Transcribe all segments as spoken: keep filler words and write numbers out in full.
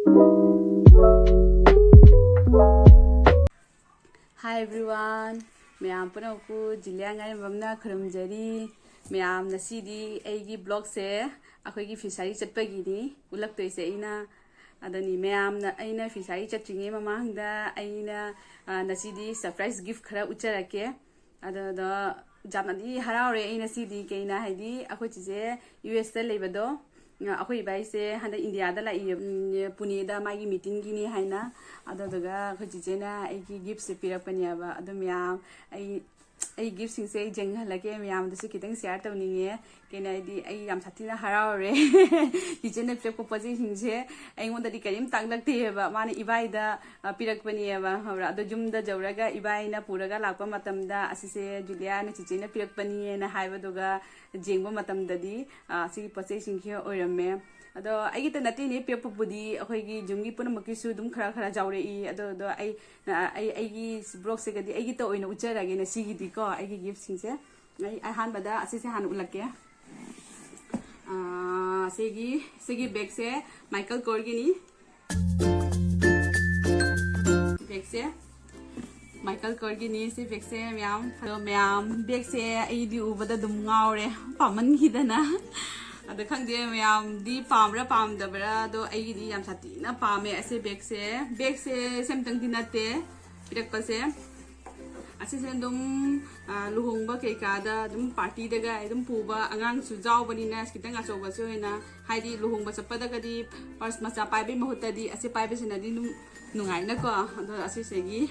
Hi everyone, ꯃꯌꯥꯝ ꯄꯨꯝꯅꯃꯛꯄꯨ ꯖꯤꯂꯤꯌꯥ ꯉꯥꯏꯔꯦꯝꯕꯝꯅ ꯈꯨꯔꯨꯝꯖꯔꯤ꯫ ꯃꯌꯥꯝ, ꯉꯁꯤꯗꯤ ꯑꯩꯒꯤ vlogꯁꯦ ꯑꯩꯈꯣꯏꯒꯤ ꯐꯤꯁꯥꯔꯤ ꯆꯠꯄꯒꯤꯅꯤ ꯎꯠꯂꯛꯇꯣꯏꯁꯦ ꯑꯩꯅ꯫ ꯑꯗꯨꯅꯤ ꯃꯌꯥꯝꯅ, ꯑꯩꯅ ꯐꯤꯁꯥꯔꯤ ꯆꯠꯇ꯭ꯔꯤꯉꯩ ꯃꯃꯥꯡꯗ ꯑꯩꯅ, ꯑ, ꯉꯁꯤꯗꯤ surprise gift ꯈꯔ ꯎꯠꯆꯔꯛꯀꯦ꯫ ꯑꯗꯨꯗꯣ ꯌꯥꯝꯅꯗꯤ ꯍꯔꯥꯎꯔꯦ ꯑꯩ ꯉꯁꯤꯗꯤ꯫ ꯀꯩꯅ ꯍꯥꯏꯗꯤ ꯑꯩꯈꯣꯏ ꯆꯤꯆꯦ ꯌꯨ ꯑꯦꯁꯇ ꯂꯩꯕꯗꯣ, ꯑ, ꯑꯩꯈꯣꯏ ꯏꯕꯥꯏꯁꯦ ꯍꯟꯗꯛ ꯏꯟꯗꯤꯌꯥꯗ ꯂꯥꯛꯏ, ꯎꯝ, ꯄꯨꯅꯦꯗ ꯃꯥꯒꯤ meetingꯒꯤꯅꯤ ꯍꯥꯏꯅ꯫ ꯑꯗꯨꯗꯨꯒ ꯑꯩꯈꯣꯏ ꯆꯤꯆꯦꯅ ꯑꯩꯒꯤ giftꯁꯦ ꯄꯤꯔꯛꯄꯅꯦꯕ꯫ ꯑꯗꯣ ꯃꯌꯥꯝ, ꯑꯩ, ꯑꯩ giftꯁꯤꯡꯁꯦ ꯑꯩ ꯌꯦꯡꯍꯜꯂꯛꯀꯦ, ꯃꯌꯥꯝꯗꯁꯨ ꯈꯤꯇꯪ share ꯇꯧꯅꯤꯡꯉꯦ꯫ ꯀꯩꯅꯣ ꯍꯥꯏꯗꯤ ꯑꯩ ꯌꯥꯝ ꯁꯥꯊꯤꯅ ꯍꯔꯥꯎꯔꯦ꯫ ꯆꯤꯆꯦꯅ ꯄꯤꯔꯛꯄ ꯄꯣꯠ ꯆꯩꯁꯤꯡꯁꯦ ꯑꯩꯉꯣꯟꯗꯗꯤ ꯀꯔꯤꯝ ꯇꯥꯛꯂꯛꯇꯦꯕ꯫ ꯃꯥꯅ ꯏꯕꯥꯏꯗ, ꯑ, ꯄꯤꯔꯛꯄꯅꯦꯕ, ꯈꯪꯕ꯭ꯔꯥ? ꯑꯗꯣ ꯌꯨꯝꯗ ꯌꯧꯔꯒ ꯏꯕꯥꯏꯅ ꯄꯨꯔꯒ ꯂꯥꯛꯄ ꯃꯇꯝꯗ, "ꯑꯁꯤꯁꯦ ꯖꯨꯂꯤꯌꯥꯅ ꯆꯤꯆꯦꯅ ꯄꯤꯔꯛꯄꯅꯤꯅ" ꯍꯥꯏꯕꯗꯨꯒ ꯌꯦꯡꯕ ꯃꯇꯝꯗꯗꯤ, ꯑ, ꯁꯤꯒꯤ ꯄꯣꯠ ꯆꯩꯁꯤꯡꯁꯦ ꯑꯣꯏꯔꯝꯃꯦ꯫ ꯑꯗꯣ ꯑꯩꯒꯤꯇ ꯅꯠꯇꯦꯅꯦ ꯄꯤꯔꯛꯄꯕꯨꯗꯤ, ꯑꯩꯈꯣꯏꯒꯤ ꯌꯨꯝꯒꯤ ꯄꯨꯝꯅꯃꯛꯀꯤꯁꯨ ꯑꯗꯨꯝ ꯈꯔ ꯈꯔ ꯌꯥꯎꯔꯛꯏ꯫ ꯑꯗꯣ, ꯑꯗꯣ ꯑꯩ, ꯑ, ꯑꯩ, ꯑꯩꯒꯤ vlogꯁꯤꯒꯗꯤ ꯑꯩꯒꯤꯇ ꯑꯣꯏꯅ ꯎꯠꯆꯔꯒꯦ ꯉꯁꯤꯒꯤꯗꯤꯀꯣ, ꯑꯩꯒꯤ giftꯁꯤꯡꯁꯦ꯫ ꯑꯩ ꯑꯍꯥꯟꯕꯗ ꯑꯁꯤꯁꯦ ꯍꯥꯟꯅ ꯎꯠꯂꯛꯀꯦ꯫ ꯑꯥ, ꯁꯤꯒꯤ, ꯁꯤꯒꯤ bagꯁꯦ Michael Korsꯒꯤꯅꯤ꯫ Bagꯁꯦ Michael Korsꯒꯤꯅꯤ, ꯁꯤ bagꯁꯦ ꯃꯌꯥꯝ꯫ ꯑꯗꯣ ꯃꯌꯥꯝ, bagꯁꯦ ꯑꯩꯗꯤ ꯎꯕꯗ ꯑꯗꯨꯝ ꯉꯥꯎꯔꯦ, ꯄꯥꯝꯃꯟꯈꯤꯗꯅ꯫ ꯑꯗꯣ ꯈꯪꯗꯦ ꯃꯌꯥꯝꯗꯤ ꯄꯥꯝꯕ꯭ꯔꯥ ꯄꯥꯝꯗꯕ꯭ꯔꯥ, ꯑꯗꯣ ꯑꯩꯒꯤꯗꯤ ꯌꯥꯝ ꯁꯥꯊꯤꯅ ꯄꯥꯝꯃꯦ ꯑꯁꯤ bagꯁꯦ꯫ Bagꯁꯦ ꯁꯦꯝꯇꯪꯗꯤ ꯅꯠꯇꯦ ꯄꯤꯔꯛꯄꯁꯦ꯫ ꯑꯁꯤꯁꯦ ꯑꯗꯨꯝ, ꯑ, ꯂꯨꯍꯣꯡꯕ ꯀꯩꯀꯥꯗ ꯑꯗꯨꯝ partyꯗꯒ ꯑꯗꯨꯝ ꯄꯨꯕ, ꯑꯉꯥꯡꯁꯨ ꯌꯥꯎꯕꯅꯤꯅ ꯈꯤꯇꯪ ꯑꯆꯧꯕꯁꯦ ꯑꯣꯏꯅ, ꯍꯥꯏꯗꯤ ꯂꯨꯍꯣꯡꯕ ꯆꯠꯄꯗꯒꯗꯤ purse ꯃꯆꯥ ꯄꯥꯏꯕꯩ ꯃꯍꯨꯠꯇꯗꯤ ꯑꯁꯤ ꯄꯥꯏꯕꯁꯤꯅꯗꯤ ꯑꯗꯨꯝ ꯅꯨꯡꯉꯥꯏꯅꯀꯣ꯫ ꯑꯗꯣ ꯑꯁꯤꯁꯤꯒꯤ,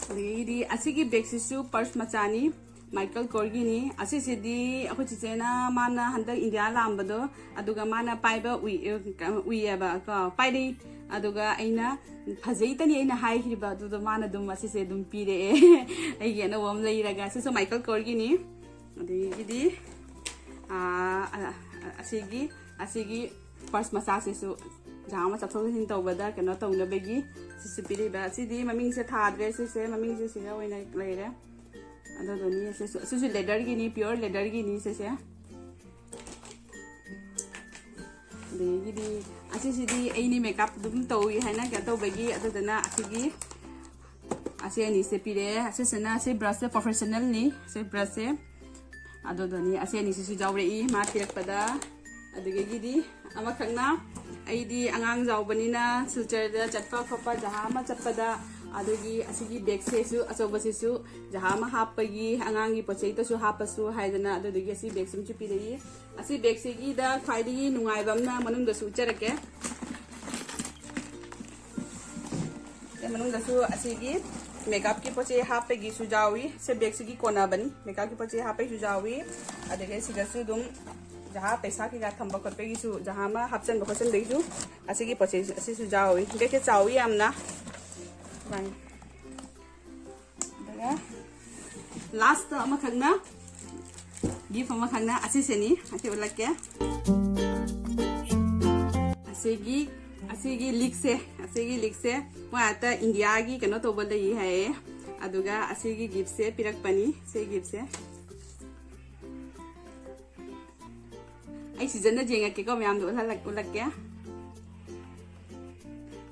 ꯑꯗꯒꯤꯗꯤ ꯑꯁꯤꯒꯤ bagꯁꯤꯁꯨ purse ꯃꯆꯥꯅꯤ꯫ Michael Korsꯒꯤꯅꯤ꯫ ꯑꯁꯤꯁꯤꯗꯤ ꯑꯩꯈꯣꯏ ꯆꯤꯆꯦꯅ, ꯃꯥꯅ ꯍꯟꯗꯛ ꯏꯟꯗꯤꯌꯥ ꯂꯥꯛꯑꯝꯕꯗꯣ, ꯑꯗꯨꯒ ꯃꯥꯅ ꯄꯥꯏꯕ ꯎꯏ-, ꯎꯏꯌꯦꯕ ꯀꯣ, ꯄꯥꯏꯔꯛꯏ꯫ ꯑꯗꯨꯒ ꯑꯩꯅ ꯐꯖꯩꯇꯅꯤ ꯑꯩꯅ ꯍꯥꯏꯈꯤꯕ, ꯑꯗꯨꯗꯣ ꯃꯥꯅ ꯑꯗꯨꯝ ꯑꯁꯤꯁꯦ ꯑꯗꯨꯝ ꯄꯤꯔꯛꯑꯦ꯫ ꯑꯩꯒꯤ ꯑꯅꯧꯕ ꯑꯃ ꯂꯩꯔꯒ꯫ ꯁꯤꯁꯨ Michael Korsꯒꯤꯅꯤ꯫ ꯑꯗꯒꯤꯗꯤ, ꯑꯥ, ꯑ-, ꯑ-, ꯑꯁꯤꯒꯤ, ꯑꯁꯤꯒꯤ purse ꯃꯆꯥꯁꯤꯁꯨ ꯖꯥ ꯑꯃ ꯆꯠꯊꯣꯛ ꯆꯠꯁꯤꯟ ꯇꯧꯕꯗ ꯀꯩꯅꯣ ꯇꯧꯅꯕꯒꯤ ꯁꯤꯁꯨ ꯄꯤꯔꯛꯏꯕ꯫ ꯁꯤꯗꯤ ꯃꯃꯤꯡꯁꯦ ꯊꯥꯗ꯭ꯔꯦ, ꯁꯤꯁꯦ ꯃꯃꯤꯡꯁꯦ ꯁꯤꯗ ꯑꯣꯏꯅ ꯂꯩꯔꯦ꯫ ꯑꯗꯨꯗꯨꯅꯤ ꯁꯤꯁꯨ, ꯁꯤꯁꯨ leatherꯒꯤꯅꯤ, pure leatherꯒꯤꯅꯤ ꯁꯤꯁꯦ꯫ ꯑꯗꯒꯤꯗꯤ ꯑꯁꯤꯁꯤꯗꯤ ꯑꯩꯅꯤ ꯃꯦꯀꯞ ꯑꯗꯨꯝ ꯇꯧꯏ ꯍꯥꯏꯅ ꯀꯩꯅꯣ ꯇꯧꯕꯒꯤ, ꯑꯗꯨꯗꯨꯅ ꯑꯁꯤꯒꯤ ꯑꯁꯤ ꯑꯅꯤꯁꯦ ꯄꯤꯔꯛꯑꯦ꯫ ꯑꯁꯤꯁꯤꯅ, ꯑꯁꯤ ꯕ꯭ꯔꯁꯁꯦ ꯄ꯭ꯔꯣꯐꯦꯁꯅꯦꯜꯅꯤ, ꯑꯁꯤ ꯕ꯭ꯔꯁꯁꯦ꯫ ꯑꯗꯨꯗꯨꯅꯤ, ꯑꯁꯤ ꯑꯅꯤꯁꯤꯁꯨ ꯌꯥꯎꯔꯛꯏ ꯃꯥ ꯄꯤꯔꯛꯄꯗ꯫ ꯑꯗꯨꯗꯒꯤꯗꯤ ꯑꯃꯈꯛꯅ, ꯑꯩꯗꯤ ꯑꯉꯥꯡ ꯌꯥꯎꯕꯅꯤꯅ ꯁꯤꯜꯆꯔꯗ ꯆꯠꯄ ꯈꯣꯠꯄ, ꯖꯍꯥ ꯑꯃ ꯆꯠꯄꯗ, ꯑꯗꯨꯒꯤ ꯑꯁꯤꯒꯤ ꯕꯦꯒꯁꯤꯁꯨ, ꯑꯆꯧꯕꯁꯤꯁꯨ ꯖꯍꯥ ꯑꯃ ꯍꯥꯞꯄꯒꯤ, ꯑꯉꯥꯡꯒꯤ ꯄꯣꯠ ꯆꯩꯗꯁꯨ ꯍꯥꯞꯄꯁꯨ ꯍꯥꯏꯗꯅ, ꯑꯗꯨꯗꯨꯒꯤ ꯑꯁꯤ ꯕꯦꯒꯁꯤꯃꯁꯨ ꯄꯤꯔꯛꯏ꯫ ꯑꯁꯤ ꯕꯦꯒꯁꯤꯒꯤꯗ ꯈ꯭ꯋꯥꯏꯗꯒꯤ ꯅꯨꯡꯉꯥꯏꯕ ꯑꯃꯅ ꯃꯅꯨꯡꯗꯁꯨ ꯎꯠꯆꯔꯛꯀꯦ꯫ ꯑꯗꯩ ꯃꯅꯨꯡꯗꯁꯨ ꯑꯁꯤꯒꯤ ꯃꯦꯀꯞꯀꯤ ꯄꯣꯠ ꯆꯩ ꯍꯥꯞꯄꯒꯤꯁꯨ ꯌꯥꯎꯏ꯫ ꯁꯤ ꯕꯦꯒꯁꯤꯒꯤ ꯀꯣꯟꯅꯕꯅꯤ, ꯃꯦꯀꯞꯀꯤ ꯄꯣꯠ ꯆꯩ ꯍꯥꯞꯄꯒꯤꯁꯨ ꯌꯥꯎꯏ꯫ ꯑꯗꯒꯤ ꯁꯤꯗꯁꯨ ꯑꯗꯨꯝ ꯖꯍꯥ ꯄꯩꯁꯥ ꯀꯩꯀꯥ ꯊꯝꯕ ꯈꯣꯠꯄꯒꯤꯁꯨ, ꯖꯍꯥ ꯑꯃ ꯍꯥꯞꯆꯟꯕ ꯈꯣꯠꯆꯟꯕꯒꯤꯁꯨ ꯑꯁꯤꯒꯤ ꯄꯣꯠ ꯆꯩ ꯑꯁꯤꯁꯨ ꯌꯥꯎꯏ꯫ ꯕꯦꯒꯁꯦ ꯆꯥꯎꯏ ꯌꯥꯝꯅ꯫ ꯑꯗꯨꯒ ꯂꯥꯁꯇ ꯑꯃꯈꯛꯅ, ꯒꯤꯐ ꯑꯃꯈꯛꯅ ꯑꯁꯤꯁꯤꯅꯤ, ꯑꯁꯤ ꯎꯠꯂꯛꯀꯦ꯫ ꯑꯁꯤꯒꯤ, ꯑꯁꯤꯒꯤ ꯂꯤꯛꯁꯦ, ꯑꯁꯤꯒꯤ ꯂꯤꯛꯁꯦ ꯃꯣꯏ ꯑꯥꯗ ꯏꯟꯗꯤꯌꯥꯒꯤ ꯀꯩꯅꯣ ꯇꯧꯕ ꯂꯩ ꯍꯥꯏꯌꯦ꯫ ꯑꯗꯨꯒ ꯑꯁꯤꯒꯤ ꯒꯤꯐꯁꯦ ꯄꯤꯔꯛꯄꯅꯤ, ꯁꯤ ꯒꯤꯐꯁꯦ꯫ ꯑꯩ ꯁꯤꯖꯟꯅ ꯌꯦꯡꯉꯛꯀꯦꯀꯣ, ꯃꯌꯥꯝꯗ ꯎꯠꯍꯜꯂꯛ-, ꯎꯠꯂꯛꯀꯦ꯫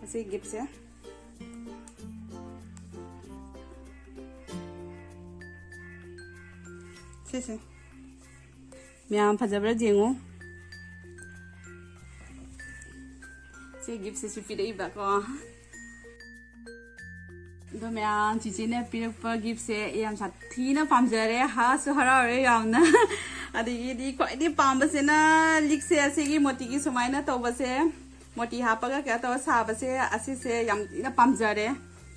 ꯑꯁꯤ ꯒꯤꯐꯁꯦ꯫ ꯁꯤꯁꯦ꯫ ꯃꯌꯥꯝ ꯐꯖꯕ꯭ꯔꯥ ꯌꯦꯡꯉꯨ꯫ ꯁꯤ ꯒꯤꯐꯁꯤꯁꯨ ꯄꯤꯔꯛꯏꯕꯀꯣ꯫ ꯑꯗꯣ ꯃꯌꯥꯝ, ꯆꯤꯆꯦꯅ ꯄꯤꯔꯛꯄ ꯒꯤꯐꯁꯦ ꯑꯩ ꯌꯥꯝ ꯁꯥꯊꯤꯅ ꯄꯥꯝꯖꯔꯦ, ꯍꯔꯥꯎꯁꯨ ꯍꯔꯥꯎꯔꯦ ꯌꯥꯝꯅ꯫ ꯑꯗꯒꯤꯗꯤ ꯈ꯭ꯋꯥꯏꯗꯒꯤ ꯄꯥꯝꯕꯁꯤꯅ ꯂꯤꯛꯁꯦ, ꯑꯁꯤꯒꯤ ꯃꯣꯇꯤꯒꯤ ꯁꯨꯃꯥꯏꯅ ꯇꯧꯕꯁꯦ, ꯃꯣꯇꯤ ꯍꯥꯞꯄꯒ ꯀꯩꯅꯣ ꯇꯧꯔ ꯁꯥꯕꯁꯦ, ꯑꯁꯤꯁꯦ ꯌꯥꯝ ꯊꯤꯅ ꯄꯥꯝꯖꯔꯦ꯫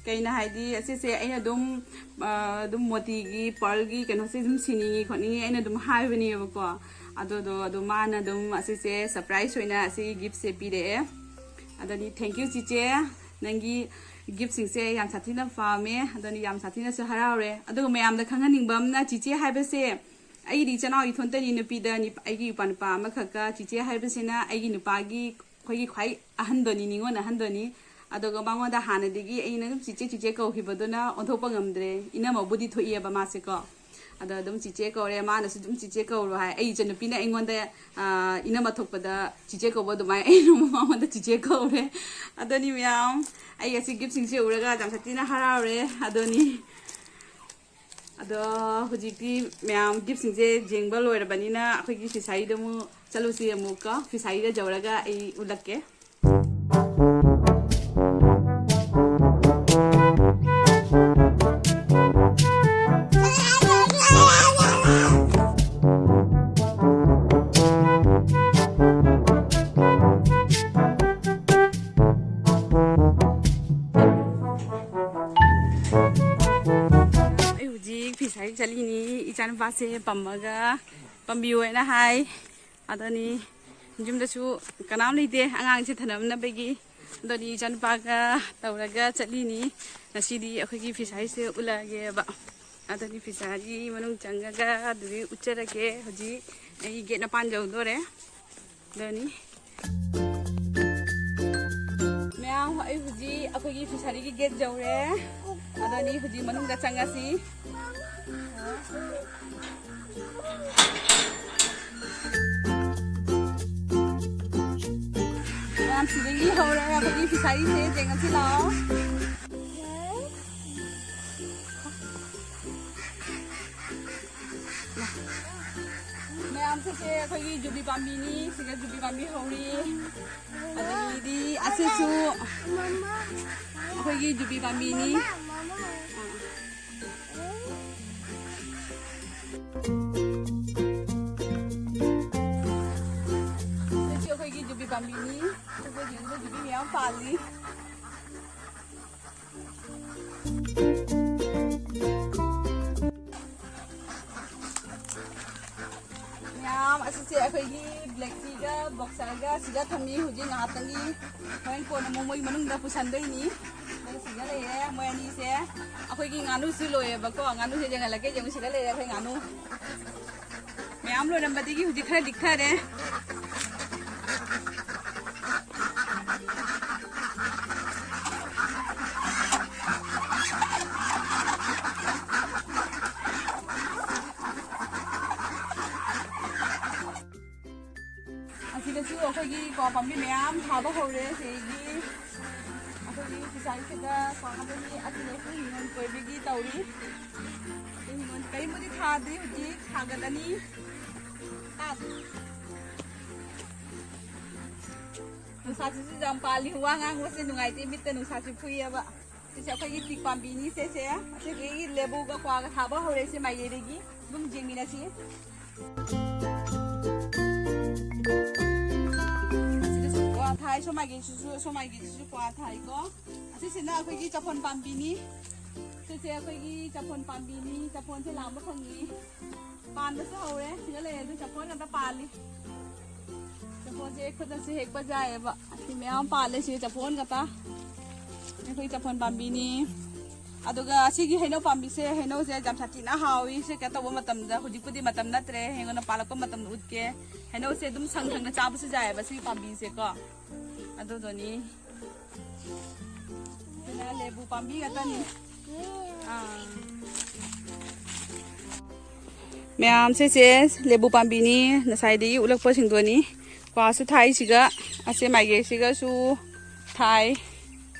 ꯀꯩꯅꯣ ꯍꯥꯏꯗꯤ ꯑꯁꯤꯁꯦ ꯑꯩꯅ ꯑꯗꯨꯝ, ꯑ, ꯑꯗꯨꯝ ꯃꯣꯇꯤꯒꯤ, ꯄꯔꯜꯒꯤ ꯀꯩꯅꯣꯁꯦ ꯑꯗꯨꯝ ꯁꯤꯅꯤꯡꯉꯤ ꯈꯣꯠꯅꯤꯡꯉꯤ ꯑꯩꯅ ꯑꯗꯨꯝ ꯍꯥꯏꯕꯅꯦꯕꯀꯣ꯫ ꯑꯗꯨꯗꯣ ꯑꯗꯨꯝ ꯃꯥꯅ ꯑꯗꯨꯝ ꯑꯁꯤꯁꯦ ꯁꯔꯄ꯭ꯔꯥꯏꯁ ꯑꯣꯏꯅ ꯑꯁꯤꯒꯤ ꯒꯤꯐꯁꯦ ꯄꯤꯔꯛꯑꯦ꯫ ꯑꯗꯨꯗꯤ thank you ꯆꯤꯆꯦ, ꯅꯪꯒꯤ ꯒꯤꯐꯁꯤꯡꯁꯦ ꯌꯥꯝ ꯁꯥꯊꯤꯅ ꯄꯥꯝꯃꯦ, ꯑꯗꯨꯅ ꯌꯥꯝ ꯁꯥꯊꯤꯅꯁꯨ ꯍꯔꯥꯎꯔꯦ꯫ ꯑꯗꯨꯒ ꯃꯌꯥꯝꯗ ꯈꯪꯍꯟꯅꯤꯡꯕ ꯑꯃꯅ, ꯆꯤꯆꯦ ꯍꯥꯏꯕꯁꯦ ꯑꯩꯒꯤꯗꯤ ꯏꯆꯤꯟ ꯏꯅꯥꯎ ꯏꯊꯣꯟꯇꯅꯤ ꯅꯨꯄꯤꯗ, ꯅꯤꯞ-, ꯑꯩꯒꯤ ꯏꯄꯥ ꯅꯨꯄꯥ ꯑꯃꯈꯛꯀ꯫ ꯆꯤꯆꯦ ꯍꯥꯏꯕꯁꯤꯅ ꯑꯩꯒꯤ ꯅꯨꯄꯥꯒꯤ, ꯑꯩꯈꯣꯏꯒꯤ ꯈ꯭ꯋꯥꯏ ꯑꯍꯟꯗꯣꯅꯤ, ꯅꯤꯉꯣꯜ ꯑꯍꯟꯗꯣꯅꯤ꯫ ꯑꯗꯨꯒ ꯃꯉꯣꯟꯗ ꯍꯥꯟꯅꯗꯒꯤ ꯑꯩꯅ ꯑꯗꯨꯝ ꯆꯤꯆꯦ ꯆꯤꯆꯦ ꯀꯧꯈꯤꯕꯗꯨꯅ ꯑꯣꯟꯊꯣꯛꯄ ꯉꯝꯗ꯭ꯔꯦ, ꯏꯅꯝꯃꯕꯨꯗꯤ ꯊꯣꯛꯏꯑꯕ ꯃꯥꯁꯦꯀꯣ꯫ ꯑꯗꯣ ꯑꯗꯨꯝ ꯆꯤꯆꯦ ꯀꯧꯔꯦ, ꯃꯥꯅꯁꯨ ꯑꯗꯨꯝ ꯆꯤꯆꯦ ꯀꯧꯔꯣ ꯍꯥꯏ꯫ ꯑꯩ ꯏꯆꯟꯅꯨꯄꯤꯅ ꯑꯩꯉꯣꯟꯗ, ꯑ, ꯏꯅꯝꯃ ꯊꯣꯛꯄꯗ ꯆꯤꯆꯦ ꯀꯧꯕ ꯑꯗꯨꯃꯥꯏꯅ ꯑꯩꯅ ꯃꯉꯣꯟꯗ ꯆꯤꯆꯦ ꯀꯧꯔꯦ꯫ ꯑꯗꯨꯅꯤ ꯃꯌꯥꯝ, ꯑꯩ ꯉꯁꯤ gift ꯁꯤꯡꯁꯦ ꯎꯔꯒ ꯌꯥꯝ ꯁꯥꯊꯤꯅ ꯍꯔꯥꯎꯔꯦ꯫ ꯑꯗꯨꯅꯤ꯫ ꯑꯗꯣ ꯍꯧꯖꯤꯛꯇꯤ ꯃꯌꯥꯝ gift ꯁꯤꯡꯁꯦ ꯌꯦꯡꯕ ꯂꯣꯏꯔꯕꯅꯤꯅ ꯑꯩꯈꯣꯏꯒꯤ fishery ꯗ ꯑꯃꯨꯛ ꯆꯠꯂꯨꯁꯤ꯫ ꯑꯃꯨꯛꯀ fishery ꯗ ꯌꯧꯔꯒ ꯑꯩ ꯎꯠꯂꯛꯀꯦ꯫ ꯑꯩ ꯍꯧꯖꯤꯛ fishery ꯆꯠꯂꯤꯅꯤ꯫ ꯏꯆꯥꯅꯨꯄꯥꯁꯦ ꯄꯝꯃꯒ ꯄꯝꯕꯤꯌꯣ ꯍꯥꯏꯅ ꯍꯥꯏ꯫ ꯑꯗꯨꯅꯤ, ꯌꯨꯝꯗꯁꯨ ꯀꯅꯥꯝ ꯂꯩꯇꯦ ꯑꯉꯥꯡꯁꯦ ꯊꯅꯝꯅꯕꯒꯤ꯫ ꯑꯗꯨꯅꯤ, ꯏꯆꯥꯅꯨꯄꯥꯒ ꯇꯧꯔꯒ ꯆꯠꯂꯤꯅꯤ꯫ ꯉꯁꯤꯗꯤ ꯑꯩꯈꯣꯏꯒꯤ fishery ꯁꯦ ꯎꯠꯂꯛꯑꯒꯦꯕ꯫ ꯑꯗꯨꯅꯤ, fishery ꯃꯅꯨꯡ ꯆꯪꯉꯒ ꯑꯗꯨꯗꯤ ꯎꯠꯆꯔꯒꯦ꯫ ꯍꯧꯖꯤꯛ ꯑꯩ gate ꯃꯄꯥꯟ ꯌꯧꯗꯣꯔꯦ꯫ ꯑꯗꯨꯅꯤ꯫ ꯃꯌꯥꯝ, ꯑꯩ ꯍꯧꯖꯤꯛ ꯑꯩꯈꯣꯏꯒꯤ fishery ꯒꯤ gate ꯌꯧꯔꯦ꯫ ꯑꯗꯨꯅꯤ, ꯍꯧꯖꯤꯛ ꯃꯅꯨꯡꯗ ꯆꯪꯉꯁꯤ꯫ ꯃꯌꯥꯝ, ꯁꯤꯗꯒꯤ ꯍꯧꯔꯦ ꯑꯩꯈꯣꯏꯒꯤ fishery ꯁꯦ, ꯌꯦꯡꯉꯁꯤ ꯂꯥꯛꯑꯣ꯫ ꯃꯌꯥꯝ, ꯁꯤꯁꯦ ꯑꯩꯈꯣꯏꯒꯤ ꯌꯨꯕꯤ ꯄꯥꯝꯕꯤꯅꯤ꯫ ꯁꯤꯗ ꯌꯨꯕꯤ ꯄꯥꯝꯕꯤ ꯍꯧꯔꯤ꯫ ꯑꯗꯒꯤꯗꯤ ꯑꯁꯤꯁꯨ ꯑꯩꯈꯣꯏꯒꯤ ꯌꯨꯕꯤ ꯄꯥꯝꯕꯤꯅꯤ꯫ ꯁꯤꯁꯨ ꯑꯩꯈꯣꯏꯒꯤ ꯌꯨꯕꯤ ꯄꯥꯝꯕꯤꯅꯤ꯫ ꯑꯩꯈꯣꯏꯒꯤ ꯌꯨꯕꯤ ꯃꯌꯥꯝ ꯄꯥꯜꯂꯤ꯫ ꯃꯌꯥꯝ, ꯑꯁꯤꯁꯦ ꯑꯩꯈꯣꯏꯒꯤ black tea ꯒ boxer ꯒ ꯁꯤꯗ ꯊꯝꯃꯤ꯫ ꯍꯧꯖꯤꯛ ꯉꯥꯏꯍꯥꯛꯇꯪꯒꯤ, ꯍꯣꯔꯦꯟ ꯀꯣꯟꯅ ꯑꯃꯨꯛ ꯃꯣꯏ ꯃꯅꯨꯡꯗ ꯄꯨꯁꯟꯗꯣꯏꯅꯤ꯫ ꯃꯣꯏ ꯁꯤꯗ ꯂꯩꯔꯦ, ꯃꯣꯏ ꯑꯅꯤꯁꯦ꯫ ꯑꯩꯈꯣꯏꯒꯤ ꯉꯥꯅꯨꯁꯨ ꯂꯣꯏꯌꯦꯕꯀꯣ, ꯉꯥꯅꯨꯁꯦ ꯌꯦꯡꯍꯜꯂꯛꯀꯦ꯫ ꯌꯦꯡꯉꯨ, ꯁꯤꯗ ꯂꯩꯔꯦ ꯑꯩꯈꯣꯏ ꯉꯥꯅꯨ꯫ ꯃꯌꯥꯝ ꯂꯣꯏꯔꯝꯕꯗꯒꯤ ꯍꯧꯖꯤꯛ ꯈꯔ ꯂꯤꯛꯊꯔꯦ꯫ ꯁꯤꯗꯁꯨ ꯑꯩꯈꯣꯏꯒꯤ ꯀ꯭ꯋꯥ ꯄꯥꯝꯕꯤ ꯃꯌꯥꯝ ꯊꯥꯕ ꯍꯧꯔꯦ꯫ ꯁꯤꯒꯤ ꯑꯩꯈꯣꯏꯒꯤ ꯁꯤꯁꯥꯏꯁꯤꯗ ꯀ꯭ꯋꯥ ꯄꯥꯝꯕꯤ ꯑꯁꯤꯗꯁꯨ ꯍꯤꯡꯒꯣꯜ ꯀꯣꯏꯕꯒꯤ ꯇꯧꯔꯤ꯫ ꯍꯤꯡꯒꯣꯜ ꯀꯔꯤꯝꯕꯨꯗꯤ ꯊꯥꯗ꯭ꯔꯤ, ꯍꯧꯖꯤꯛ ꯊꯥꯒꯠꯂꯅꯤ꯫ ꯇꯥꯗ꯭ꯔꯤ꯫ ꯅꯨꯡꯁꯥꯁꯤꯁꯨ ꯌꯥꯝ ꯄꯥꯜꯂꯤ, ꯋꯥ ꯉꯥꯡꯕꯁꯦ ꯅꯨꯡꯉꯥꯏꯇꯦ, ꯃꯤꯠꯇ ꯅꯨꯡꯁꯥꯁꯤ ꯐꯨꯏꯌꯦꯕ꯫ ꯁꯤꯁꯦ ꯑꯩꯈꯣꯏꯒꯤ ꯇꯤꯛ ꯄꯥꯝꯕꯤꯅꯤ꯫ ꯁꯦꯁꯦ ꯑꯩꯈꯣꯏꯒꯤ ꯂꯦꯕꯨꯒ ꯀ꯭ꯋꯥꯒ ꯊꯥꯕ ꯍꯧꯔꯦ꯫ ꯁꯤ ꯃꯥꯏꯀꯩꯗꯒꯤ ꯑꯗꯨꯝ ꯌꯦꯡꯃꯤꯟꯅꯁꯤ꯫ ꯑꯁꯤꯗꯁꯨ ꯀ꯭ꯋꯥ ꯊꯥꯏ, ꯁꯣꯝ ꯃꯥꯏꯀꯩꯁꯤꯁꯨ, ꯁꯣꯝ ꯃꯥꯏꯀꯩꯁꯤꯁꯨ ꯀ꯭ꯋꯥ ꯊꯥꯏꯀꯣ꯫ ꯑꯁꯤꯁꯤꯅ ꯑꯩꯈꯣꯏꯒꯤ ꯆꯐꯣꯟ ꯄꯥꯝꯕꯤꯅꯤ꯫ ꯁꯤꯁꯦ ꯑꯩꯈꯣꯏꯒꯤ ꯆꯐꯣꯟ ꯄꯥꯝꯕꯤꯅꯤ꯫ ꯆꯐꯣꯟꯁꯦ ꯂꯥꯝꯕ ꯐꯪꯉꯤ꯫ ꯄꯥꯟꯕꯁꯨ ꯍꯧꯔꯦ꯫ ꯁꯤꯗ ꯂꯩꯔꯦ, ꯑꯗꯨ ꯆꯐꯣꯟ ꯉꯥꯛꯇ ꯄꯥꯜꯂꯤ꯫ ꯆꯐꯣꯟꯁꯦ ꯈꯨꯠꯅꯁꯨ ꯍꯦꯛꯄ ꯌꯥꯏꯑꯕ꯫ ꯑꯁꯤ ꯃꯌꯥꯝ ꯄꯥꯜꯂꯦ꯫ ꯁꯤ ꯆꯐꯣꯟ ꯉꯥꯛꯇ꯫ ꯑꯩꯈꯣꯏ ꯆꯐꯣꯟ ꯄꯥꯝꯕꯤꯅꯤ꯫ ꯑꯗꯨꯒ ꯑꯁꯤꯒꯤ ꯍꯩꯅꯧ ꯄꯥꯝꯕꯤꯁꯦ, ꯍꯩꯅꯧꯁꯦ ꯌꯥꯝ ꯁꯥꯊꯤꯅ ꯍꯥꯎꯏ꯫ ꯁꯤ ꯀꯩꯅꯣ ꯇꯧꯕ ꯃꯇꯝꯗ, ꯍꯧꯖꯤꯛꯄꯨꯗꯤ ꯃꯇꯝ ꯅꯠꯇ꯭ꯔꯦ, ꯍꯌꯦꯡ ꯄꯥꯜꯂꯛꯄ ꯃꯇꯝꯗ ꯎꯠꯀꯦ꯫ ꯍꯩꯅꯧꯁꯦ ꯑꯗꯨꯝ ꯁꯪ ꯁꯪꯅ ꯆꯥꯕꯁꯨ ꯌꯥꯏꯑꯕ ꯁꯤꯒꯤ ꯄꯥꯝꯕꯤꯁꯦꯀꯣ꯫ ꯑꯗꯨꯗꯨꯅꯤ꯫ ꯁꯤꯅ ꯂꯦꯕꯨ ꯄꯥꯝꯕꯤ ꯉꯥꯛꯇꯅꯤ꯫ ꯑꯥ꯫ ꯃꯌꯥꯝ, ꯁꯤꯁꯦ ꯂꯦꯕꯨ ꯄꯥꯝꯕꯤꯅꯤ, ꯉꯁꯥꯏꯗꯒꯤ ꯎꯠꯂꯛꯄꯁꯤꯡꯗꯨꯅꯤ꯫ ꯀ꯭ꯋꯥꯁꯨ ꯊꯥꯏ ꯁꯤꯒ, ꯑꯁꯦ ꯃꯥꯏꯀꯩꯁꯤꯒꯁꯨ ꯊꯥꯏ꯫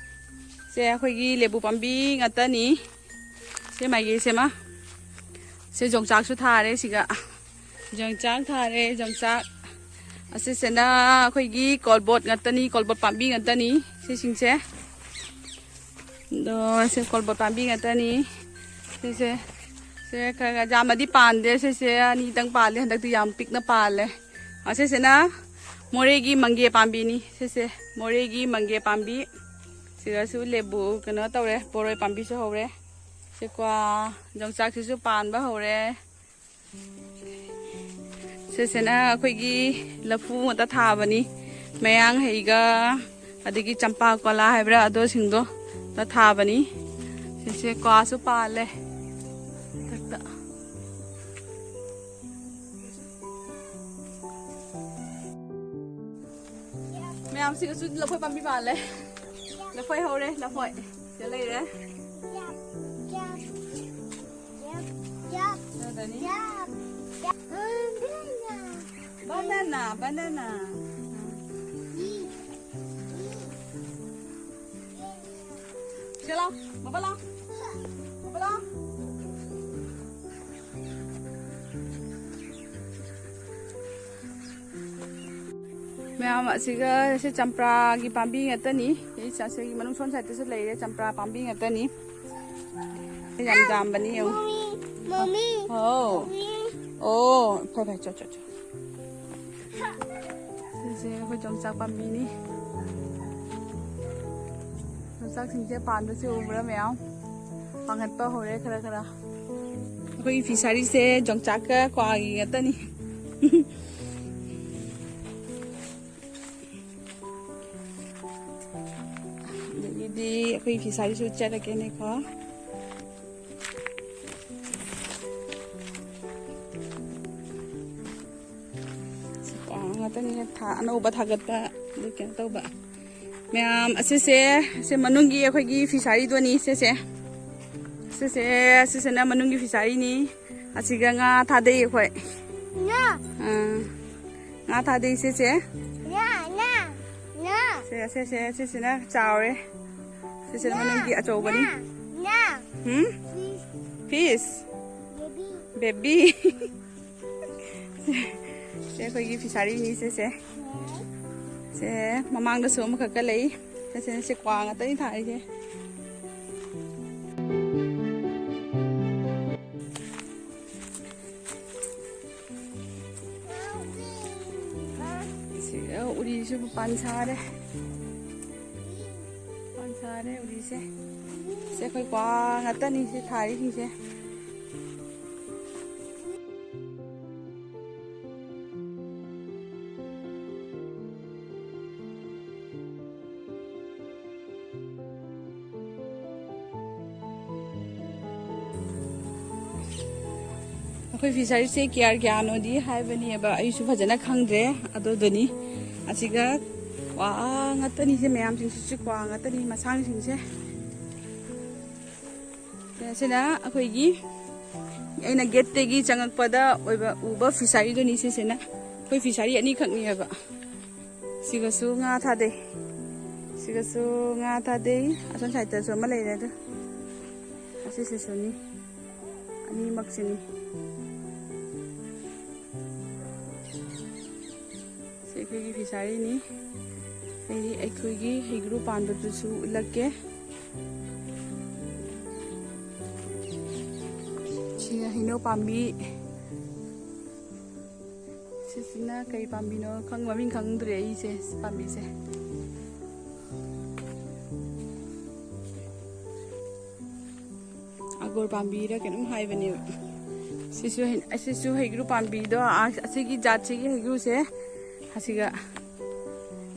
ꯁꯦ ꯑꯩꯈꯣꯏꯒꯤ ꯂꯦꯕꯨ ꯄꯥꯝꯕꯤ ꯉꯥꯛꯇꯅꯤ꯫ ꯁꯦ ꯃꯥꯏꯀꯩꯁꯦꯃ꯫ ꯁꯦ ꯌꯣꯡꯆꯥꯛꯁꯨ ꯊꯥꯔꯦ ꯁꯤꯒ꯫ ꯌꯣꯡꯆꯥꯛ ꯊꯥꯔꯦ, ꯌꯣꯡꯆꯥꯛ꯫ ꯑꯁꯤꯁꯤꯅ ꯑꯩꯈꯣꯏꯒꯤ ꯀꯣꯜꯕꯣꯠ ꯉꯥꯛꯇꯅꯤ, ꯀꯣꯜꯕꯣꯠ ꯄꯥꯝꯕꯤ ꯉꯥꯛꯇꯅꯤ ꯁꯤꯁꯤꯡꯁꯦ꯫ ꯑꯗꯣ ꯁꯦ ꯀꯣꯜꯕꯣꯠ ꯄꯥꯝꯕꯤ ꯉꯥꯛꯇꯅꯤ꯫ ꯁꯤꯁꯦ, ꯁꯦ ꯈꯔ ꯈꯔ ꯌꯥꯝꯅꯗꯤ ꯄꯥꯟꯗꯦ꯫ ꯁꯤꯁꯦ ꯑꯅꯤꯇꯪ ꯄꯥꯜꯂꯦ, ꯍꯟꯗꯛꯇꯤ ꯌꯥꯝ ꯄꯤꯛꯅ ꯄꯥꯜꯂꯦ꯫ ꯑꯁꯤꯁꯤꯅ ꯃꯣꯔꯦꯒꯤ ꯃꯪꯒꯦ ꯄꯥꯝꯕꯤꯅꯤ꯫ ꯁꯤꯁꯦ ꯃꯣꯔꯦꯒꯤ ꯃꯪꯒꯦ ꯄꯥꯝꯕꯤ꯫ ꯁꯤꯗꯁꯨ ꯂꯦꯕꯨ ꯀꯩꯅꯣ ꯇꯧꯔꯦ, ꯕꯣꯔꯣꯏ ꯄꯥꯝꯕꯤꯁꯨ ꯍꯧꯔꯦ꯫ ꯁꯤ ꯀ꯭ꯋꯥ ꯌꯣꯡꯆꯥꯛꯁꯤꯁꯨ ꯄꯥꯟꯕ ꯍꯧꯔꯦ꯫ ꯁꯤꯁꯤꯅ ꯑꯩꯈꯣꯏꯒꯤ ꯂꯐꯨ ꯉꯥꯛꯇ ꯊꯥꯕꯅꯤ꯫ ꯃꯌꯥꯡ ꯍꯩꯒ ꯑꯗꯒꯤ ꯆꯝꯄꯥ ꯀꯣꯂꯥ ꯍꯥꯏꯕ꯭ꯔꯥ, ꯑꯗꯨꯁꯤꯡꯗꯣ ꯉꯥꯛꯇ ꯊꯥꯕꯅꯤ꯫ ꯁꯤꯁꯦ ꯀ꯭ꯋꯥꯁꯨ ꯄꯥꯜꯂꯦ ꯃꯊꯛꯇ꯫ ꯃꯌꯥꯝꯁꯤꯒꯁꯨ ꯂꯐꯣꯏ ꯄꯥꯝꯕꯤ ꯄꯥꯜꯂꯦ꯫ ꯂꯐꯣꯏ ꯍꯧꯔꯦ, ꯂꯐꯣꯏ꯫ ꯁꯤꯗ ꯂꯩꯔꯦ꯫ ꯑꯗꯨꯗꯅꯤ꯫ Banana. Banana. Sila, baba la. Baba la. ꯃꯌꯥꯝ ꯑꯁꯤꯒ ꯁꯤ ꯆꯝꯄ꯭ꯔꯥꯒꯤ ꯄꯥꯝꯕꯤ ꯉꯥꯛꯇꯅꯤ꯫ ꯑꯩ ꯆꯥꯁꯦꯒꯤ ꯃꯅꯨꯡ ꯁꯣꯝ ꯁꯥꯏꯗꯠꯇꯁꯨ ꯂꯩꯔꯦ, ꯆꯝꯄ꯭ꯔꯥ ꯄꯥꯝꯕꯤ ꯉꯥꯛꯇꯅꯤ꯫ ꯌꯥꯝ ꯌꯥꯝꯕꯅꯤ ꯌꯦꯡꯉꯨ꯫ ꯃꯃꯤ, ꯃꯃꯤ, ꯑꯣ꯫ ꯃꯃꯤ꯫ ꯑꯣ, ꯐꯔꯦ, ꯐꯔꯦ, ꯆꯣ, ꯆꯣ, ꯆꯣ꯫ ꯁꯤꯁꯦ ꯑꯩꯈꯣꯏ ꯌꯣꯡꯆꯥꯛ ꯄꯥꯝꯕꯤꯅꯤ꯫ ꯌꯣꯡꯆꯥꯛꯁꯤꯡꯁꯦ ꯄꯥꯟꯕꯁꯦ ꯎꯕ꯭ꯔꯥ ꯃꯌꯥꯝ? ꯄꯥꯟꯈꯠꯄ ꯍꯧꯔꯦ ꯈꯔ ꯈꯔ꯫ ꯑꯩꯈꯣꯏꯒꯤ ꯐꯤꯁꯥꯔꯤꯁꯦ ꯌꯣꯡꯆꯥꯛꯀ ꯀ꯭ꯋꯥꯒꯤ ꯉꯥꯛꯇꯅꯤ꯫ ꯑꯗꯒꯤꯗꯤ ꯑꯩꯈꯣꯏ ꯐꯤꯁꯥꯔꯤꯁꯨ ꯆꯠꯂꯒꯦꯅꯦꯀꯣ꯫ ꯁꯤ ꯀ꯭ꯋꯥ ꯉꯥꯛꯇꯅꯤꯅ ꯊꯥ-, ꯑꯅꯧꯕ ꯊꯥꯒꯠꯄ, ꯑꯗꯨ ꯀꯩꯅꯣ ꯇꯧꯕ꯫ ꯃꯌꯥꯝ ꯑꯁꯤꯁꯦ, ꯁꯤ ꯃꯅꯨꯡꯒꯤ ꯑꯩꯈꯣꯏꯒꯤ ꯐꯤꯁꯥꯔꯤꯗꯨꯅꯤ ꯁꯤꯁꯦ꯫ ꯁꯤꯁꯦ, ꯁꯤꯁꯤꯅ ꯃꯅꯨꯡꯒꯤ ꯐꯤꯁꯥꯔꯤꯅꯤ꯫ ꯑꯁꯤꯒ ꯉꯥ ꯊꯥꯗꯩ ꯑꯩꯈꯣꯏ꯫ ꯉꯥ꯫ ꯑꯥ, ꯉꯥ ꯊꯥꯗꯩ ꯁꯤꯁꯦ꯫ ꯉꯥ, ꯉꯥ, ꯉꯥ꯫ ꯁꯦ, ꯁꯦ, ꯁꯦ, ꯁꯤꯁꯤꯅ ꯆꯥꯎꯔꯦ꯫ ꯁꯤꯁꯤꯅ ꯉꯥ, ꯃꯅꯨꯡꯒꯤ ꯑꯆꯧꯕꯅꯤ꯫ ꯉꯥ, ꯉꯥ꯫ ꯍꯨꯝ? ꯐꯤꯁ꯫ ꯐꯤꯁ? ꯕꯦꯕꯤ꯫ ꯕꯦꯕꯤ꯫ ꯁꯦ ꯑꯩꯈꯣꯏꯒꯤ ꯐꯤꯁꯥꯔꯤꯅꯤ ꯁꯤꯁꯦ꯫ ꯁꯦ ꯃꯃꯥꯡꯗꯁꯨ ꯑꯃꯈꯛꯀ ꯂꯩ꯫ ꯁꯤꯁꯦ, ꯁꯤ ꯀ꯭ꯋꯥ ꯉꯥꯛꯇꯅꯤ ꯊꯥꯔꯤꯁꯦ꯫ ꯁꯤ, ꯑ, ꯎꯔꯤꯁꯨ ꯃꯄꯥꯟ ꯁꯥꯔꯦ꯫ ꯃꯄꯥꯟ ꯁꯥꯔꯦ ꯎꯔꯤꯁꯦ꯫ ꯁꯦ ꯑꯩꯈꯣꯏ ꯀ꯭ꯋꯥ ꯉꯥꯛꯇꯅꯤ ꯁꯤ ꯊꯥꯔꯤꯁꯤꯡꯁꯦ꯫ ꯑꯩꯈꯣꯏ ꯐꯤꯁꯔꯤꯁꯦ ꯀꯌꯥ ꯀꯌꯥꯅꯣꯗꯤ ꯍꯥꯏꯕꯅꯦꯕ, ꯑꯩꯁꯨ ꯐꯖꯅ ꯈꯪꯗ꯭ꯔꯦ꯫ ꯑꯗꯨꯗꯨꯅꯤ ꯑꯁꯤꯒ ꯀ꯭ꯋꯥ ꯉꯥꯛꯇꯅꯤ, ꯁꯤ ꯃꯌꯥꯝꯁꯤꯡꯁꯤꯁꯨ ꯀ꯭ꯋꯥ ꯉꯥꯛꯇꯅꯤ ꯃꯁꯥꯡꯁꯤꯡꯁꯦ꯫ ꯁꯤꯅ ꯑꯩꯈꯣꯏꯒꯤ, ꯑꯩꯅ ꯒꯦꯠꯇꯒꯤ ꯆꯪꯉꯛꯄꯗ ꯑꯣꯏꯕ, ꯎꯕ ꯐꯤꯁꯥꯔꯤꯗꯨꯅꯤ ꯁꯤꯁꯤꯅ꯫ ꯑꯩꯈꯣꯏ ꯐꯤꯁꯥꯔꯤ ꯑꯅꯤꯈꯛꯅꯦꯕ꯫ ꯁꯤꯒꯁꯨ ꯉꯥ ꯊꯥꯗꯩ, ꯁꯤꯒꯁꯨ ꯉꯥ ꯊꯥꯗꯩ꯫ ꯑꯁꯣꯝ ꯁꯥꯏꯠꯇꯁꯨ ꯑꯃ ꯂꯩꯔꯦ꯫ ꯑꯗꯨ ꯑꯁꯤꯁꯤꯁꯨꯅꯤ, ꯑꯅꯤꯃꯛꯁꯤꯅꯤ꯫ ꯁꯤ ꯑꯩꯈꯣꯏꯒꯤ ꯐꯤꯁꯥꯔꯤꯅꯤ꯫ ꯑꯩ ꯑꯩꯈꯣꯏꯒꯤ ꯍꯩꯒ꯭ꯔꯨ ꯄꯥꯟꯕꯗꯨꯁꯨ ꯎꯠꯂꯛꯀꯦ꯫ ꯁꯤꯅ ꯍꯩꯅꯧ ꯄꯥꯝꯕꯤ꯫ ꯁꯤꯁꯤꯅ ꯀꯩ ꯄꯥꯝꯕꯤꯅꯣ ꯈꯪ-, ꯃꯃꯤꯡ ꯈꯪꯗ꯭ꯔꯦ ꯑꯩꯁꯦ, ꯁꯤ ꯄꯥꯝꯕꯤꯁꯦ꯫ ꯑꯒꯣꯔ ꯄꯥꯝꯕꯤꯔ ꯀꯩꯅꯣꯝ ꯍꯥꯏꯕꯅꯦꯕ꯫ ꯁꯤꯁꯨ ꯍꯩ-, ꯑꯁꯤꯁꯨ ꯍꯩꯒ꯭ꯔꯨ ꯄꯥꯝꯕꯤꯗꯣ, ꯑꯥ, ꯑꯁꯤꯒꯤ ꯖꯥꯠꯁꯤꯒꯤ ꯍꯩꯒ꯭ꯔꯨꯁꯦ ꯑꯁꯤꯒ,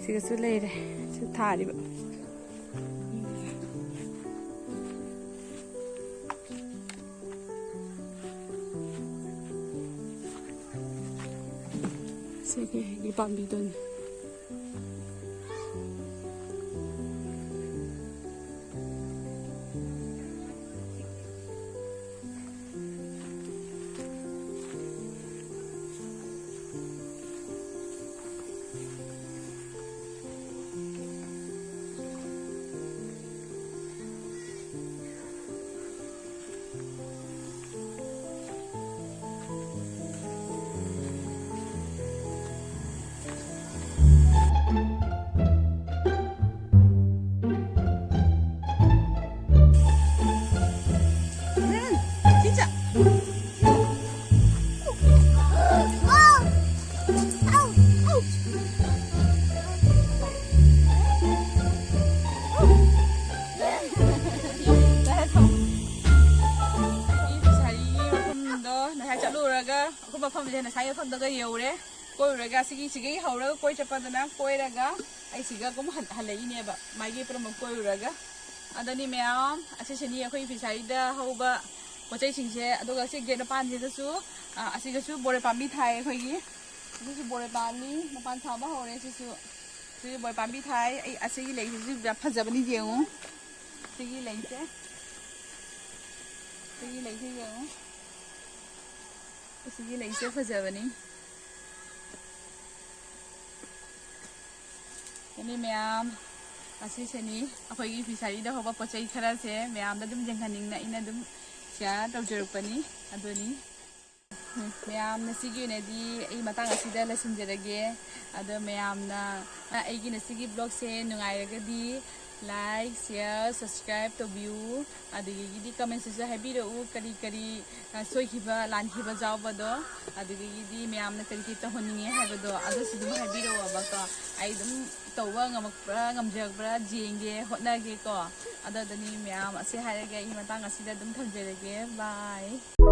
ꯁꯤꯒꯁꯨ ꯂꯩꯔꯦ꯫ ꯁꯤ ꯊꯥꯔꯤꯕ꯫ ꯁꯤꯒꯤ ꯍꯩꯒ꯭ꯔꯨ ꯄꯥꯝꯕꯤꯗꯨꯅꯤ꯫ ꯁꯥꯔꯤꯒꯤ ꯃꯐꯝꯗꯣ ꯉꯁꯥꯏ ꯆꯠꯂꯨꯔꯒ ꯑꯩꯈꯣꯏ ꯃꯐꯝꯁꯦ ꯉꯁꯥꯏ ꯃꯐꯝꯗꯒ ꯌꯧꯔꯦ꯫ ꯀꯣꯏꯔꯨꯔꯒ ꯁꯤꯒꯤ, ꯁꯤꯒꯤ ꯍꯧꯔꯒ ꯀꯣꯏ ꯆꯠꯄꯗꯨꯅ ꯀꯣꯏꯔꯒ ꯑꯩ ꯁꯤꯒ ꯑꯗꯨꯝ ꯍꯟ-, ꯍꯜꯂꯛꯏꯅꯦꯕ, ꯃꯥꯒꯤ ꯄꯨꯝꯅꯃꯛ ꯀꯣꯏꯔꯨꯔꯒ꯫ ꯑꯗꯨꯅꯤ ꯃꯌꯥꯝ, ꯑꯁꯤꯁꯤꯅꯤ ꯑꯩꯈꯣꯏ ꯐꯤꯁꯥꯔꯤꯗ ꯍꯧꯕ ꯄꯣꯠ ꯆꯩꯁꯤꯡꯁꯦ꯫ ꯑꯗꯨꯒ ꯁꯤ ꯒꯦꯠ ꯃꯄꯥꯟꯁꯤꯗꯁꯨ, ꯑ, ꯑꯁꯤꯗꯁꯨ ꯕꯣꯔꯣꯏ ꯄꯥꯝꯕꯤ ꯊꯥꯏ ꯑꯩꯈꯣꯏꯒꯤ꯫ ꯑꯁꯤꯁꯨ ꯕꯣꯔꯣꯏ ꯄꯥꯝꯕꯤ ꯃꯄꯥꯟ ꯁꯥꯕ ꯍꯧꯔꯦ꯫ ꯁꯤꯁꯨ, ꯁꯤꯁꯨ ꯕꯣꯔꯣꯏ ꯄꯥꯝꯕꯤ ꯊꯥꯏ꯫ ꯑꯩ ꯑꯁꯤꯒꯤ ꯂꯩꯁꯤꯁꯨ ꯌꯥꯝ ꯐꯖꯕꯅꯤ, ꯌꯦꯡꯉꯨ꯫ ꯁꯤꯒꯤ ꯂꯩꯁꯦ, ꯁꯤꯒꯤ ꯂꯩꯁꯦ ꯌꯦꯡꯉꯨ꯫ ꯁꯤꯒꯤ ꯂꯩꯁꯦ ꯐꯖꯕꯅꯤ꯫ ꯑꯗꯨꯅꯤ ꯃꯌꯥꯝ, ꯑꯁꯤꯁꯤꯅꯤ ꯑꯩꯈꯣꯏꯒꯤ ꯐꯤꯁꯥꯔꯤꯗ ꯍꯧꯕ ꯄꯣꯠ ꯆꯩ ꯈꯔꯁꯦ ꯃꯌꯥꯝꯗ ꯑꯗꯨꯝ ꯌꯦꯡꯍꯟꯅꯤꯡꯅ ꯑꯩꯅ ꯑꯗꯨꯝ share ꯇꯧꯖꯔꯛꯄꯅꯤ꯫ ꯑꯗꯨꯅꯤ꯫ ꯎꯝ, ꯃꯌꯥꯝ, ꯉꯁꯤꯒꯤ ꯑꯣꯏꯅꯗꯤ ꯑꯩ ꯃꯇꯥꯡ ꯑꯁꯤꯗ ꯂꯣꯏꯁꯤꯟꯖꯔꯒꯦ꯫ ꯑꯗꯣ ꯃꯌꯥꯝꯅ ꯑꯩꯒꯤ ꯉꯁꯤꯒꯤ vlogꯁꯦ ꯅꯨꯡꯉꯥꯏꯔꯒꯗꯤ like, share, subscribe ꯇꯧꯕꯤꯌꯨ꯫ ꯑꯗꯨꯗꯒꯤꯗꯤ commentꯁꯤꯁꯨ ꯍꯥꯏꯕꯤꯔꯛꯎ, ꯀꯔꯤ ꯀꯔꯤ, ꯑ, ꯁꯣꯏꯈꯤꯕ ꯂꯥꯟꯈꯤꯕ ꯌꯥꯎꯕꯗꯣ, ꯑꯗꯨꯗꯒꯤꯗꯤ ꯃꯌꯥꯝꯅ ꯀꯔꯤ ꯀꯔꯤ ꯇꯧꯍꯟꯅꯤꯡꯉꯦ ꯍꯥꯏꯕꯗꯣ ꯑꯗꯨꯁꯨ ꯑꯗꯨꯝ ꯍꯥꯏꯕꯤꯔꯛꯑꯣꯕꯀꯣ꯫ ꯑꯩ ꯑꯗꯨꯝ ꯇꯧꯕ ꯉꯝꯃꯛꯄ꯭ꯔꯥ ꯉꯝꯖꯔꯛꯄ꯭ꯔꯥ ꯌꯦꯡꯒꯦ, ꯍꯣꯠꯅꯒꯦꯀꯣ꯫ ꯑꯗꯨꯗꯅꯤ ꯃꯌꯥꯝ, ꯑꯁꯤ ꯍꯥꯏꯔꯒꯦ ꯑꯩ ꯃꯇꯥꯡ ꯑꯁꯤꯗ ꯑꯗꯨꯝ ꯊꯝꯖꯔꯒꯦ꯫ Bye꯫